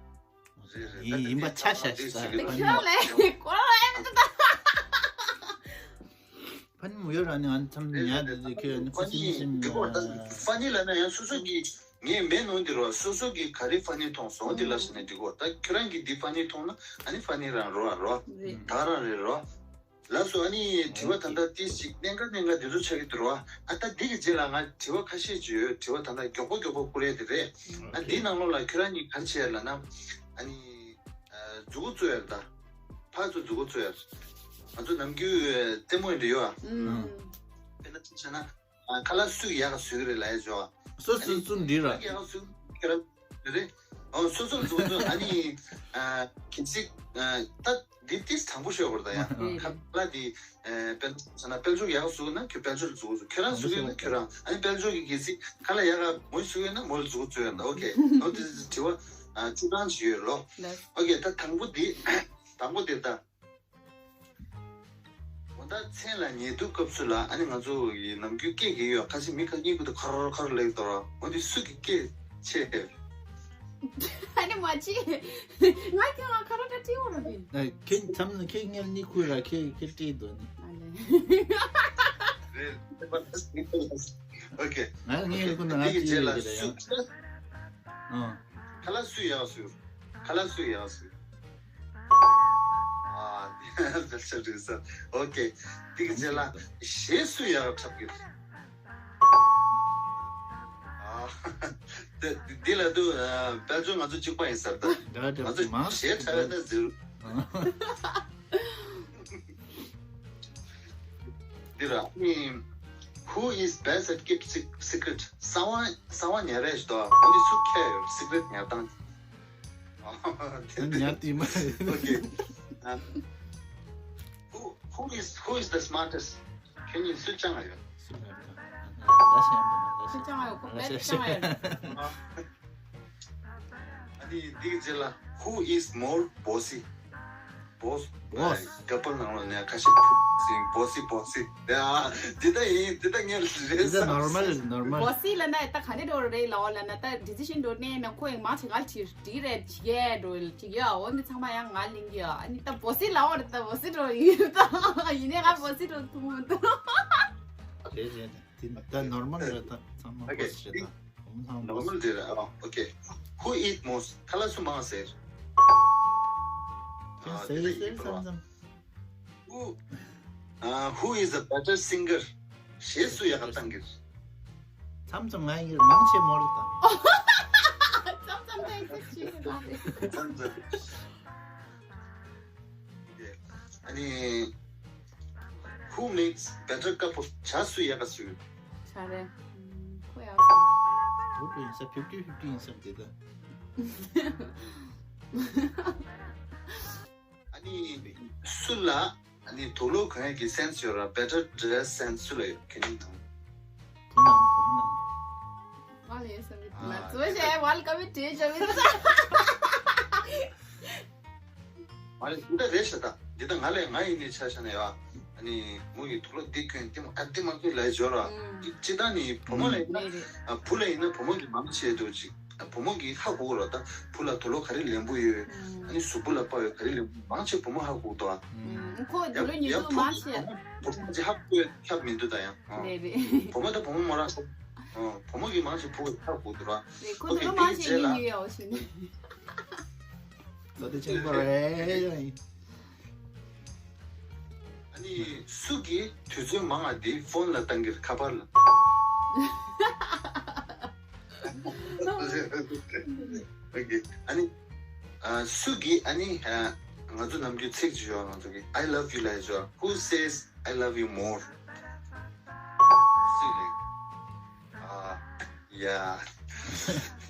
རེད་རེད། ད་ཡིན་ཡིན་པ་ཆ་བཞག་ཤག་ད་ད་ཁྱོད་ལས་སྐོར་ལས་ད། ཕ་ནི་མོ་ཡོད་ར་ནི་ང་ཚང་ཉལ་དེ་དེ་ཁྱོད་ནི་ཁུ་སིམ་སིམ་འགྲིག་གོ། ད་ཕ་ནི་ལབ་ན་ཡང་སོ་སོ་གི་ངས་མེད་ནོ་འདི་རོ་སོ་སོ་གི་ག་རེ་ཕ་ནི་མཐོང་སོང་འདི་ལབ་ཤེས་ན་འགྲིག་གོ། ད་ཁྱོད་རང་གི་འདི་ཕ་ནི་མཐོང་ན་ཨ་ནི་ཕ་ནི་རང་རོ་ཨ་རོ་ད་རང་རེད་རོ། ལགས་སོ། ཨ་ནི་དྲི་བ་ད་ལྟ་ཏིས་ཅིག་གནད་འགག་གནད་འགག་འདི་ཚོ་ཆགས་ཀྱི་འདུག་ར། ཨ་ད་འདི་གི་རྗེས་ལ་ང་དྲི་བ་ཁ་ཤས་ཅིག་ཡོད། དྲི་བ་ད་ལྟ་མགྱོགས་པོ་མགྱོགས་པོ་བསྐུར་ཡས་དེ་རེད། ཨ་འདིའི་ནང་ལོགས་ལ་ཁྱོད་རང་གཉིས་ག་རེ་བྱས་ལབ་ན། ཨ་ནི་ཨ་མཛུ་གུ་བཙུགས་ཡས་རེད་ད། ཕར་ཚུར་མཛུ་གུ་བཙུགས་ཡས། ང་ཚོ་ནམ་རྒྱུན་ཨ་ལྟད་མོ་ཡིན་འདྲ་ཡོད་ཨ། ཨུམ། དཔེར་ན་ཆ་བཞག་ན། ཨ་ཁ་ལག་སུས་ཡག་ག་བཟོས་ཀྱི་རེད་ལབ་ཡས་བྱས་ཨ། སོ་སོ་སོ་འདི་ར། ཡག་ག་བཟོས་ཀྱི་རེད། རེད། ཨོ་སོ་སོར་འཛུགས་འཛུགས་ཨ་ནི་ཨ་གལ་སྲིད་ཨ་ད་འདི་ཏིས་དྲང་པོ་ཤོད་དགོས་རེད་ད་ཡ། ཨ་ཁ་ལག་འདི་ཨ་དཔེར་ན་དཔལ་འབྱོར་ཡག་ག་བཟོས་ན་ཁྱོད་དཔལ་འབྱོར་འཛུགས་འཛུགས། ཁྱོད་རང་བཟོས་ཀྱི་ཡོད་ན་ཁྱོད་རང་། ཨ་ནི་དཔལ་འབྱོར་གྱིས་གལ་སྲིད་ཁ་ལག་ཡག་ག་མོས་བཟོས་ཀྱི་ཡོད་ན་མོ་ལ་འཛུགས་འཛུགས་ཡོད་ན། ཨོ་ཁེ། ཨོ་དེ་དྲི་བ་ཨ་བཅུ་གྲངས་ཤིག་ཡོད་ལོ། ལགས། ཨོ་ཁེ། ད་དང་པོ་འདི་དང་པོ་འདི་ད། དགོང་དག་མཚན་ལ་ཉལ་དུས་སྐབས་སུ་ལ་ཨ་ནི་ང་ཚོ་ཡི་ནམ་རྒྱུན་སྐད་རྒྱག་ཡོད། ཁ་ཤས་མི་ཁ་གཉིས་ཀྱི་དུ་ཁ་རོ་ཁ་རོ་ལེགས་དོ་ར། འོ་དེ་སུ་གི་སྐད་ཆེ། ཨ་ནི་མ་ཆེ། ང་ཁྱོད་ལ་ཁ་རོ་ད་ཁྲིད་འོ་ར་བིན། ཨ་ཁྱེད་མཚམས་ན་ཁྱེད་ངེར་གཉིད་ཁུག་ར་ཁྱེད་ཁྱེད་ཁྲིད་འདོད་ནི། ཨ་ལེ། རེད། ཨོ་ཁེ། ང་ངེར་ཁུག་ན་ང་ཁྲིད་ཡོད་ཀྱི་རེད་ཡང་། ཨ། ཁ་ལག་སུས་ཡག་བཟོས། ཁ་ལག་སུས་ཡག་བཟོས། ཨ། དེ་ཆ་འགྲིག་སོང་། ཨོ་ཁེ། དེ་གི་རྗེས་ལ་གཞས་སུས་ཡག་འཁྲབ་ཀྱི་རེད། ཨ། དེ་དེ་ལ་དུ་ཨ་དཔལ་འབྱོར་ང་ཚོ་གཅིག་པ་ཡིན་ས་རེད་ད། ང་ཚོ་གཞས་འཁྲབ་ཡ་ན་ཟེར། འདི་ར། ཨ་ནི། Who is best at keep sec- secret? གསང་བ་གསང་བ་ཉར་རེས་དོ། ཨ་ནི་སུ་ཁྱད་ཡོད་སི་ཀི་རེ་ཊི་ཉར་སྟངས། ཉར་དེ་མ་རེད། ཨོ་ཁེ། ཨ། Who who is who is the smartest? ཁྱོད་གཉིས་སུ་སྤྱང་ང་ཡོད། སུ་ལ་ཡོད། ད་ཤེས་ཡོད། ད་ཤེས་ཡོད། ཁྱོད་སྤྱང་ང་ཡོད། ཁོ་དཔེ་སྤྱང་ང་ཡོད། ཨ་ནི་འདི་གི་རྗེས་ལ། Who is more bossy? Boss Boss. Couple ནང་ལོགས་ནས་ཁ་ཤས་སིང་། Bossy Bossy ཡ། འདི་ད་ཡིན། འདི་ད་ངས་རེད་བསམ། Normal normal. Bossy ལབ་ན་ད་ག་འདྲ་འགྲོ་རེད་ལབ་ལབ་ན། ད་decision འགྲོ་ནས་ན་ཁོ་ཡང་མང་ཆེ་ང་ལ་དྲི་དྲི་རེད། བྱེད་ཀྱི་འགྲོ་བྱེད་ཀྱི་ཡ། འོ་འདི་ཚང་མ་ཡང་ང་ལིང་གི་ཡ། ཨ་ནི་ད་Bossy ལབ་པ་རེད། ད་Bossy འགྲོ་ཡིན། ད་ཡིན་ནའི་ང་Bossy འགྲོ་ཐུབ་མི་འདུག་རེད་རེད། དེ་ད་normal རེད། ད་ཚང་མ་Okay. Boss རེད། ད་ཧུམ་ཚང་མ་Boss. Normal རེད། ཨ། Okay. Who eat most? ཁ་ལག་སུ་མང་ཟེར། ཟེར་ཟེར་བསམ་བསམ། Who uh, who is a better singer? གཞས་སུ་ཡག་ག་བཏང་གི། མཚམས་མཚམས་ང་ཡིན། མང་ཆེ་མོ་རེད་ད། ཙམ་ཙམ་ཏེ་ཏེ་ཅི་ལ་རེད། ཨ་ནི། Who makes better couple? བྱ་སུ་ཡག་ག་སུ། ཆ་རེད། ཁོ་ཡག་སོང་། བུ་ཕྲུག་ཡིན་ས་fifty fifty ཡིན་ས་དེ་ད། ཨ་ནི་སུ་ལ་ཨ་ནི་དུག་ལོག་གོན་ཡས་ཀྱི་sense ཡོད་ར། Better dress sense སུ་ལ་ཡོད། ཁྱེད་ཉིད་དང་། བུ་ནང་བུ་ནང་། ང་ལ་ཡོད་ས་མེད། ཨ། ང་ཚོ་ཞེས་ཝལ་ཀམ་མི་ཊི་ཇ་མི་ཚ། མ་རེད། འདི་ད་རེད་ཤག་ད་འདི་ད་ང་ལས་ང་ཡིན་ནི་ཆ་བཞག་ན་ཡ། ཨ་ནི་མོ་ཡི་དུག་ལོག་འདི་གོན་ཏེ་མོ་ཨ་འདི་མ་གོན་ལ་འབྱོར་ར། ཨུམ། འདི་ཅི་ད་ནི་བུ་མོ་ལ་ཡིན་ན། རེད་རེད། ཨ་བུ་ལ་ཡིན་ན་བུ་མོ་གི་མང་ཆེ་འདུག་ཅིག་ཨ་བུ་མོ་གི་ཧ་གོ་ར། ད་བུ་ལ་དུག་ལོག་ག་རེ་ལེན་པོ་ཡོད། ཨ་ནི་གཟུགས་པོ་ལ་དཔའ་བའི་ག་རེ་ལེན་པོ། མང་ཆེ་བུ་མོ་ཧ་གོ་འདུག་ཨ། ཨུམ། ཁོ་དུག་ལོག་ཉོ་རྒྱུ་མང་ཆེ། བུ་མོ་ཅི་ཧ་གོ་ཁྱབ་མི་འདུག་ད་ཡང་། ཨ། རེད་རེད། བུ་མོ་ད་བུ་མོ་མོ་རང་ས། ཨ། བུ་མོ་གི་མང་ཆེ་བུ་ཧ་གོ་འདུག་ར། རེད། ཁོ་དུག་ལོག་མང་ཆེ་ཉོ་ཉོ་ཡ་འོ་ཞུ་ནི། ད་དེ་ཆེན་པོ་རེད། ཨ་ནི་སུ་གིས་དུས་ཚོད་མང་ང་དེ་ཕོན་ལ་བཏང་གིར་ཁ་པར་ལ། ཨོ་ཁེ། ཨ་ནི་ཨ་སུ་གིས་ཨ་ནི་ཨ་ང་ཚོ་ནམ་རྒྱུན་ཚིག་ཅིག་ཡོད། ང་ཚོ་གི་I love you ལབ་ཡ་ཅིག་ཡོད། Who says I love you more? སུས་ལབ། ཨ་ཡ།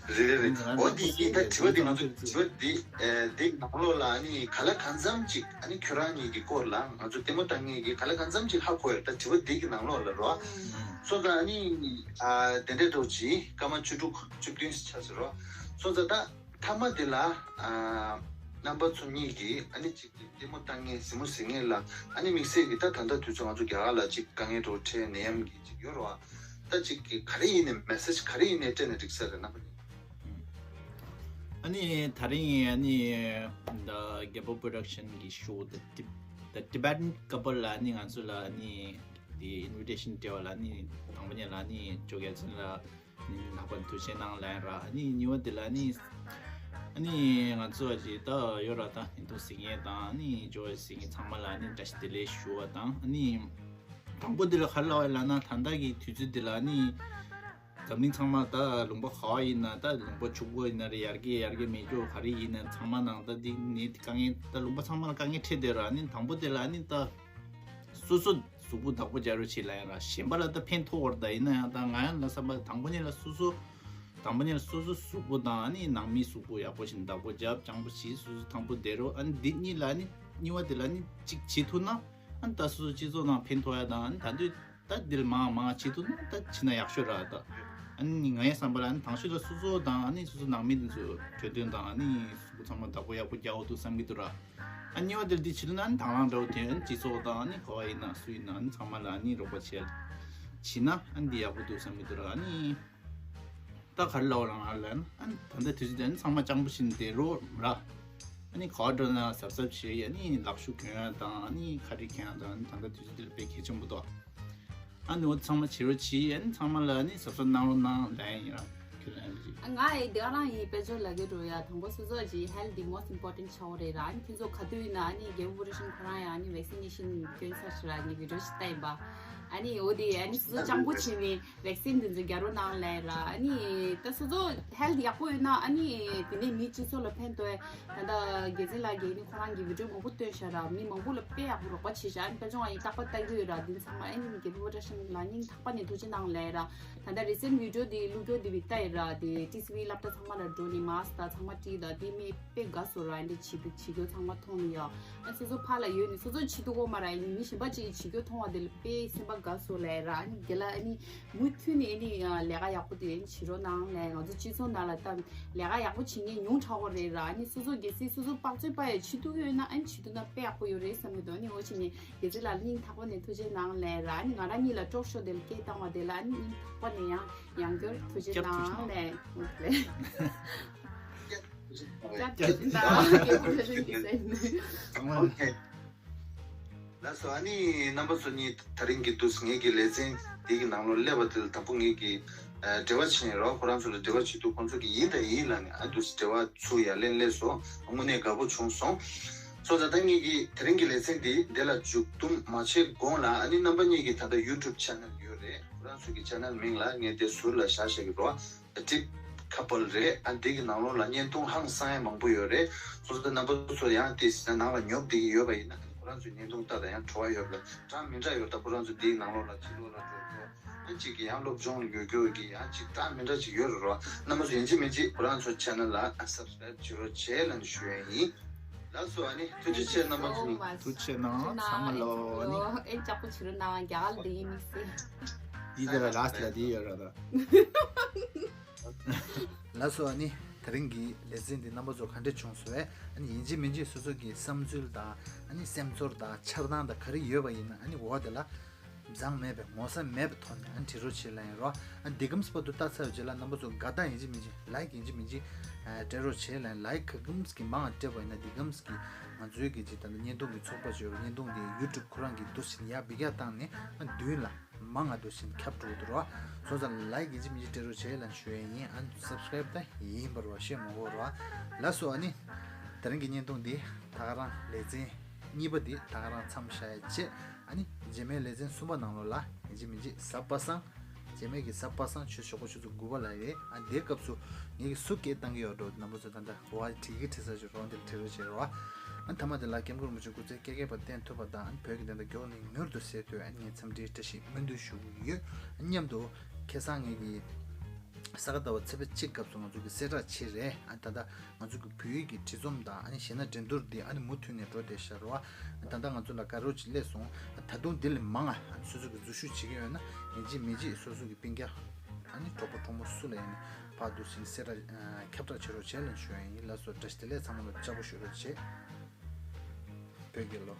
རེད་རེད་རེད། འོ་འདི་ཡིན། ད་དྲི་བ་འདི་ང་ཚོ་དྲི་བ་འདི་ཨེ་འདི་ནང་ལོགས་ལ་ཨ་ནི་ག་ལ་གང་འཚམ་ཅིག་ཨ་ནི་ཁྱོད་རང་གཉིས་ཀྱི་སྐོར་ལ་ང་ཚོ་ལྟད་མོ་ལྟ་མཁན་གྱིས་ག་ལ་གང་འཚམ་ཅིག་ཧ་གོ་ཡོད། ད་དྲི་བ་འདི་གི་ནང་ལོགས་ལ་རོ། སོང་ཙང་ཨ་ནི་ཨ་དེ་འདྲའི་འགྲོ་ཅིག་སྐར་མ་བཅུ་དྲུག་བཅུ་བདུན་ཆགས་ཟེར་རོ། སོང་ཙང་ད་མཐའ་མ་དེ་ལ་ཨ་རྣམ་པ་ཚོ་གཉིས་ཀྱིས་ཨ་ནི་ཅིག་ལྟད་མོ་ལྟ་མཁན་གཟིགས་མོ་གཟིགས་མཁན་ལ་ཨ་ནི་དམིགས་བསལ་གྱི་ད་ད་ལྟ་དུས་ཚོད་ང་ཚོ་རྒྱ་གར་ལ་ཅིག་དཀའ་ངལ་འགྲོ་འཕྲད་ནད་ཡམས་ཀྱི་ཅིག་ཡོད་རེད་བ། ད་ཅིག་གི་ག་རེ་ཡིན་ནའི་མེ་སེ་ཇི་ག་རེ་ཡིན་ནའི་སྤྲད་ནས་འགྲིག་ས་རེད་རྣམ་པ་གཉིས། ཨ་ནི་ད་རིང་ཨ་ནི་The Gabbo Production གི་show The Tib- The Tibetan Couple ལ་ཨ་ནི་ང་ཚོ་ལ་ཨ་ནི་དེ་invitation སྤྲད་པ་ལ་ཨ་ནི་དང་པོ་ཉིད་ལ་ཨ་ནི་ཇོ་རྒྱལ་མཚན་ལ་ལྷག་པར་ཐུགས་རྗེ་གནང་ལབ་ཡ་ར། ཨ་ནི་གཉིས་པ་དེ་ལ་ཨ་ནི་ཨ་ནི་ང་ཚོ་ཨ་ཅེ་ད་ཡོད་ར། ད་ཡིན་ཐུག་ཟིང་ངེ་དང་ཨ་ནི་ཇོ་ཟིང་ངེ་ཚང་མ་ལ་ཨ་ནི་བཀྲ་ཤིས་བདེ་ལེགས་ཞུ་བ་དང་། ཨ་ནི་དང་པོ་དེ་ལ་ག་རེ་ལབ་ཡ་ལབ་ན་ད་ལྟ་གི་དུས་ཚོད་དེ་ལ་ཨ་ནི་འཛམ་གླིང་ཚང་མ་ད་ལུང་པ་ག་བ་ཡིན་ན། ད་ལུང་པ་ཕྱུག་པོ་ཡིན་ན་རེད། ཡར་རྒྱས་ཡར་རྒྱས་མེད་རྒྱུ་ག་རེ་ཡིན་ན་ཚང་མ་ནང་ད་འདི་ནི་དཀའ་ངལ་ད་ལུང་པ་ཚང་མ་ལ་དཀའ་ངལ་འཕྲད་བསྡད་ར། ཨ་ནི་དང་པོ་དེ་ལ་ཨ་ནི་ད་སོ་སོ་གཟུགས་པོ་བདག་པོ་རྒྱག་རོགས་བྱེད་ལབ་ཡ་ར། གཞན་པ་ལ་ད་ཕན་ཐོགས་པ་རེད། ད་ཡིན་ན་ཡང་ད་ང་ཡང་ལ་བསམ་པ་དང་པོ་ཉིད་ལ་སོ་སོ་དང་པོ་ཉིད་ལ་སོ་སོ་གཟུགས་པོ་དང་ཨ་ནི་ནང་མི་གཟུགས་པོ་ཡག་པོ་ཞིག་བདག་པོ་རྒྱབ། སྤྱང་པོ་བྱེད། སོ་སོ་ཐང་པོ་བསྡད་རོགས། ཨ་ནི་འདི་གཉིས་ལ་ཨ་ནི་གཉིས་པ་དེ་ལ་ཨ་ནི་གཅིག་བྱེད་ཐུབ་ན་ཨ་ནི་ད་སོ་སོ་སྤྱི་ཚོགས་ནང་ཕན་ཐོགས་ཡ་དང་། ཨ་ནི་ད་དུས་ད་འདིར་མང་མང་བྱེད་ཐུབ་ན་ད་བྱེད་ན་ཡག་ཤོས་ར། ད་ཨ་ནི་ངའི་བསམ་པ་ལ་ཨ་ནི་དང་ཤོས་ལ་སོ་སོ་དང་ཨ་ནི་སོ་སོ་ནང་མི་དེ་ཚོ་གྲོས་དོན་དང་ཨ་ནི་གཟུགས་པོ་ཚང་མ་བདག་པོ་ཡག་པོ་རྒྱག་འོ་འདུག་བསམ་གྱི་འདུག་ར། ཨ་གཉིས་པ་དེར་འདི་བྱེད་ཐུབ་ན་ཨ་ནི་དང་བླངས་འདྲ་བོ་དེ་ཨ་ནི་སྤྱི་ཚོགས་དང་ཨ་ནི་ག་བ་ཡིན་ན་སུ་ཡིན་ན་ཨ་ནི་ཚང་མ་ལ་ཨ་ནི་རོགས་པ་བྱེད་བྱེད་ན་ཨ་ནི་འདི་ཡག་པོ་འདུག་བསམ་གྱི་འདུག་ར། ཨ་ནི་ད་ག་རེ་ལབ་ལབ་ན་ཨ་ལན་ཨ་ནི་ད་ལྟ་དུས་ཚོད་དེ་ཨ་ནི་ཚང་མ་སྤྱང་པོ་བྱས་ནས་བསྡད་རོགས་ར། ཨ་ནི་ག་བ་འགྲོ་ན་གཟབ་གཟབ་བྱེད། ཨ་ནི་ལག་ཤུབས་གྱོན་ཡ་དང་ཨ་ནི་ག་རེ་གྱོན་ཡ་དང་ཨ་ནི་ད་ལྟ་དུས་ཚོད་དེ་ལ་དཔེ་གལ་ཆེན་པོ་འདུག་ཨ་ནི་འོ་ཚང་མ་བྱེད་རོགས་བྱེད། ཨ་ནི་ཚང་མ་ལ་ཨ་ནི་གཟབ་གཟབ་གནང་རོགས་གནང་ལབ་ཡ་ཡིན་ར། ཁྱོད་ལ་ཨ་ནི་རེད། ང་ཨེ་དེ་ག་རང་ཡིན། དཔལ་འབྱོར་ལ་གི་འགྲོ་ཡ་དང་པོ་སོ་སོ་ཅིག་health དེ་most important ཆགས་རེད་ར། ཨ་ནི་ཁྱེད་ཚོ་ག་དུས་ཡིན་ན་ཨ་ནི་རྒྱལ་པོ་བུ་ར་ཤིང་ཁོ་རང་ཡ་ཨ་ནི་vaccination གྱོན་ཚར་ཤག་ར། ཨ་ནི་video ཞིག་ལྟ་ཡིན་པ། ཨ་ནི་འོ་དེ་ཨ་ནི་སོ་སོ་སྤྱང་པོ་བྱས་ནས་vaccine དེ་ཚོ་རྒྱག་རོགས་གནང་ལབ་ར། ཨ་ནི་ད་སོ་སོ་health ཡག་པོ་ཡོད་ན་ཨ་ནི་དེ་ནས་མི་སྤྱི་ཚོགས་ལ་ཕན་ཐོགས། ད་ལྟ་རྒྱལ་མཚན་ལགས་ཀྱིས་ཨ་ནི་ཁོ་རང་གི་video མང་པོ་བཏོན་ཤག་ར། མི་མང་པོ་ལ་དཔེ་ཡག་པོ་རོགས་པ་བྱས་ཤག་ཨ་ནི་དཔལ་འབྱོར་ཡིན་རྟག་པར་ལྟ་གི་ཡོད་ར། འདི་ཚང་མ་ཨ་ནི་རྒྱལ་པོ་བུ་ར་ཤིང་ལ་སྙིང་ཐག་པ་ནས་ཐུགས་རྗེ་གནང་ལབ་ར། ད་ལྟ་recent video དེ་བླུག་རྒྱུ་དེ་བི་ལྟ་ཡིན་ར། དེ་ཊི་སི་ཝི་སློབ་གྲྭ་ཚང་མ་ལ་འགྲོ་ནས་mask དང་ཚང་མ་དཀྲིས་དང་དེ་མི་དཔེ་དགའ་སོང་ར། ཨ་ནི་བྱེད་དུ་བྱེད་རྒྱུ་ཚང་མ་མཐོང་ནས་ཡ། ཨ་སོ་སོ་ཕར་ལ་ཡོད་ནས་སོ་སོ་བྱེད་ཐུབ་ཀྱི་མ་རེད། ཨ་ནི་མི་གཞན་པ་ཅིག་གིས་བྱེད་རྒྱུ་མཐོང་བ་དེ་ལ་དཔེ་སེམས་པ་ དགའ་སོང་ལབ་ར། ཨ་ནི་དེ་ལ་ཨ་ནི་མུ་མཐུད་ནས་ཨ་ནི་ལས་ཀ་ཡག་པོ་དེ་བྱེད་རོགས་གནང་ལབ། ང་ཚོ་སྤྱི་ཚོགས་ནང་ལ་ད་ལས་ཀ་ཡག་པོ་བྱེད་མཁན་ཉུང་དྲགས་པ་རེད་ར། ཨ་ནི་སོ་སོ་གལ་སྲིད་སོ་སོ་དཔག་ཚོད་པ་ཡ་བྱེད་ཐུབ་ཀྱི་ཡོད་ན་ཨ་ནི་བྱེད་ཐུབ་ན་དཔེ་ཡག་པོ་ཡོད་རེད་བསམ་གྱི་འདུག་ཨ་ནི་འོ་བྱས་ནས་དེ་ཚོ་ལ་སྙིང་ཐག་པ་ནས་ཐུགས་རྗེ་གནང་ལབ་ར། ཨ་ནི་ང་རང་གཉིས་ལ་ཊོག་ཤོ་དེ་ལ་སྐད་བཏང་བ་དེ་ལ་ཨ་ནི་སྙིང་ཐག་པ་ནས་ཡང་ཡང་བསྐྱར་ཐུགས་རྗེ་བསྐྱར་ཐུགས་རྗེ་གནང་གནང་ལབ། འོ་དེ་ལས། བསྐྱར་ཐུགས་རྗེ་གནང་། སྐད་ཆ་འདི་ཟེར་ནས། ལགས་སོ། ཨ་ནི་རྣམ་པ་ཚོ་གཉིས་དེ་རིང་གི་འདུག་ངེད་ཀྱི་ལེ་ཚན་འདི་གི་ནང་ལོགས་སླེབས་པ་དེ་ལ་དང་པོ་ངེད་ཀྱི་ཨ་འབྲེལ་བ་བྱས་ནས་རོགས་ཁོ་རང་ཚོ་ལ་འབྲེལ་བ་བྱེད་དུས་ཁོང་ཚོ་གིས་ཡིན་དང་ཡིན་ལབ་ནས་ཨ་འདུག་འབྲེལ་བ་ཚུགས་ཡ་ལན་སླེབས་སོང་། དངོས་གནས་དགའ་པོ་བྱུང་སོང་། སོ་ད་ལྟ་ངེད་ཀྱི་དེ་རིང་གི་ལེ་ཚན་འདི་འདི་ལ་མཇུག་བསྡོམས་མ་བྱས་གོང་ལ་ཨ་ནི་རྣམ་པ་གཉིས་ཀྱི་ད་ལྟ་ཡུ་ཊུབ་ཆེ་ནལ་ཡོད་རེད། ཁོ་རང་ཚོ་གི་ཆེ་ནལ་མིང་ལ་ངས་དེ་ཟུར་ལ་བཞག་བཞག་གི་རོགས། The Tip Couple རེད། ཨ་འདི་གི་ནང་ལོགས་ལ་བརྙན་ཐུང་ཧང་སང་ཡ་མང་པོ་ཡོད་རེད། སོ་སོ་རྣམ་པ་ཚོ་ཡང་དེ་ནང་ལ་ཉོབ་བསྡད་ཀྱི་ཡོད་པ་ཡིན་ན་ཁོ་རང་ཚོའི་བརྙན་ཐུང་ལྟ་དང་ཡང་བྲོ་བ་ཡོད་པ་གྲངས་མི་འདྲ་ཡོད། ད་ཁོ་རང་ཚོ་འདིའི་ནང་ལོགས་ལ་ཕྱི་ལོགས་ལ་འགྲོ་རྒྱུ་ཡང་གཅིག་གི་ཡང་སློབ་སྦྱོང་ལ་ཡོད་རྒྱུ་གི་ཡང་གཅིག་གྲངས་མི་འདྲ་ཅིག་ཡོད་རེད་རོ། རྣམ་པ་ཚོ་ཡིན་གཅིག་མིན་གཅིག་ཁོ་རང་ཚོ་ཆེ་ནལ་ལ་ཨ་སབ་སི་ཀ་རེབ་བྱེད་རོགས་བྱེད་ལབ་ནས་ཞུ་ཡ་ཡིན། ལགས་སོ། ཨ་ནི་ཐུགས་རྗེ་ཆེ། རྣམ་པ་ཚོ་ནི་ཐུགས་རྗེ་ཆེ་གནང་། ཚང་མ་ལོ། ཨ་ནི་ཨེ་ལྕགས་པོ་བྱེད་རོགས་གནང་། རྒྱ་གར་ལ་ཡིན་མི་སྲིད། འདི་དེ་ལ་ལ་སི་ལ་འདི་ཡོད་ར་ད། ལགས་སོ། ཨ་ནི་དེ་རིང་གི་ལེ་ཚན་འདི་རྣམ་པ་ཚོ་ག་འདྲ་བྱུང་སོང་བས། ཨ་ནི་ཡིན་གཅིག་མིན་གཅིག་སོ་སོ་གི་བསམ་ཚུལ་དང་ཨ་ནི་སེམས་ཚོར་དང་འཆར་སྣང་དང་ག་རེ་ཡོད་པ་ཡིན་ན་ཨ་ནི་འོ་དེ་ལ་མཛངས་མེད་པའི་ངོ་ཚ་མེད་པའི་ཐོག་ནས་ཨ་ནི་བྲིས་རོགས་བྱེད་ལབ་ཡིན་རོ། ཨ་འདི་གམ་སྤོ་དུ་ལྟ་ཚར་བའི་རྗེས་ལ་རྣམ་པ་ཚོ་དགའ་རྟགས་ཡིན་གཅིག་མིན་གཅིག་ལའིཀ་ཡིན་གཅིག་མིན་གཅིག་སྤྲད་རོགས་བྱེད་ལབ་ཡིན། ལའིཀ་ག་གམ་གི་མང་ང་སྤྲད་པ་ཡིན་ན་འདི་གམ་གི་ང་ཚོའི་གི་ཅིག་ད་ལྟ་བརྙན་ཐུང་གི་ཚོགས་པ་ཅིག་ཡོད་རེད། བརྙན་ཐུང་འདི་ཡུ་ཊུབ་ཁོ་རང་གི་འདུག་སེ་ཡར་འབུད་རྒྱག་བཏང་ནས་ཨ་མདུན་ལ་མང་ང་འདུག་སེ་ཁྱབ་འགྲོ་གི་འདུག་རོ། སོང་ཙང་ལའིཀ་ཡིན་གཅིག་མིན་གཅིག་སྤྲད་རོགས་བྱེད་ལབ་ཞུ་ཡ་ཡིན། ཨ་ནི་སབ་སི་ཀ་རེབ་ད་ཡིན་པར་བ་བཤད་མ་དགོས་རོ། ལགས་སོ། ཨ་ནི་དེ་རིང་གི་བརྙན་ཐུང་འདི་ད་ག་རང་ལེ་ཚན་གཉིས་པ་འདི་ད་ག་རང་མཚམས་བཞག་ཡ་བྱེད། ཨ་ནི་རྗེས་མའི་ལེ་ཚན་གསུམ་པ་ནང་ལོགས་ལ་ཡིན་གཅིག་མིན་གཅིག་གཟའ་པ་སངས། རྗེས་མའི་གི་གཟའ་པ་སངས་ཆུ་ཞོགས་པ་ཆུ་ཚོད་དགུ་པ་ལ་རེད། ཨ་དེའི་སྐབས་སུ་ངེད་ཀྱི་སུ་སྐད་བཏང་གི་ཡོད་འགྲོ་རྣམ་པ་ཚོ་ད་ལྟ་འོ་ཨ་བྲིས་ཀྱི་བྲིས་ས་ཞིག་རོགས་འདིར་བྲིས་རོགས་བྱེད་རོགས། ཨ་མཐའ་མ་དེ་ལ་སྐྱབས་མགོན་རིན་པོ་ཆེ་སྐུ་ཚེ་བསྐལ་བརྒྱའི་བར་བརྟན་ཐུབ་པ་དང་ཨ་བོད་ཀྱི་བདེན་མཐའ་མགྱོགས་ནས་མྱུར་དུ་གསལ་ཐུབ་ཨ་ངས་འཚམས་འདྲིའི་བཀྲ་ཤིས་སྨོན་འདུན་ཞུ་གི་ཡོད། ཨ་མཉམ་དུ་ཁ་སང་ངེད་ཀྱི་ས་ག་ཟླ་བ་ཚེས་པ་གཅིག་སྐབས་སུ་ང་ཚོ་གི་གསལ་བསྒྲགས་བྱས་རེད། ཨ་ད་ལྟ་ང་ཚོ་གི་བོད་ཡིག་གི་བྲིས་རྩོམ་དང་ཨ་ནི་གཞས་སྣ་འགྲན་བསྡུར་འདི་ཨ་ནི་མུ་མཐུད་ནས་འགྲོ་བསྡད་ཤག་རོ། ཨ་ད་ལྟ་ང་ཚོ་ལ་དགའ་རབ་ཅིག་སླེབས་སོང་། ཨ་ད་དུང་འདི་ལས་མང་ང་ཨ་ནི་སོ་སོ་གི་འཛུལ་ཞུགས་བྱེད་ཀྱི་ཡོད་ན་ཡིན་གཅིག་མིན་གཅིག་སོ་སོ་གི་སྤུན་ཀྱག་ཨ་ནི་གྲོགས་པོ་གྲོགས་མོ་སུ་ལ་ཡིན་ནའི་ཕར་འདུག་སེ་གསལ་བསྒྲགས་ཨ་ཁྱབ་བསྒྲགས་བྱེད་རོགས་བྱེད་ལབ་ཞུ་ཡ་ཡིན། ལགས་སོ། བཀྲ་ཤིས་བདེ་ལེགས། ཚང་མ་ལ་ལྕགས་པོ་ཞུ་རོགས་བྱེད། བོད་རྒྱལ་ལོ།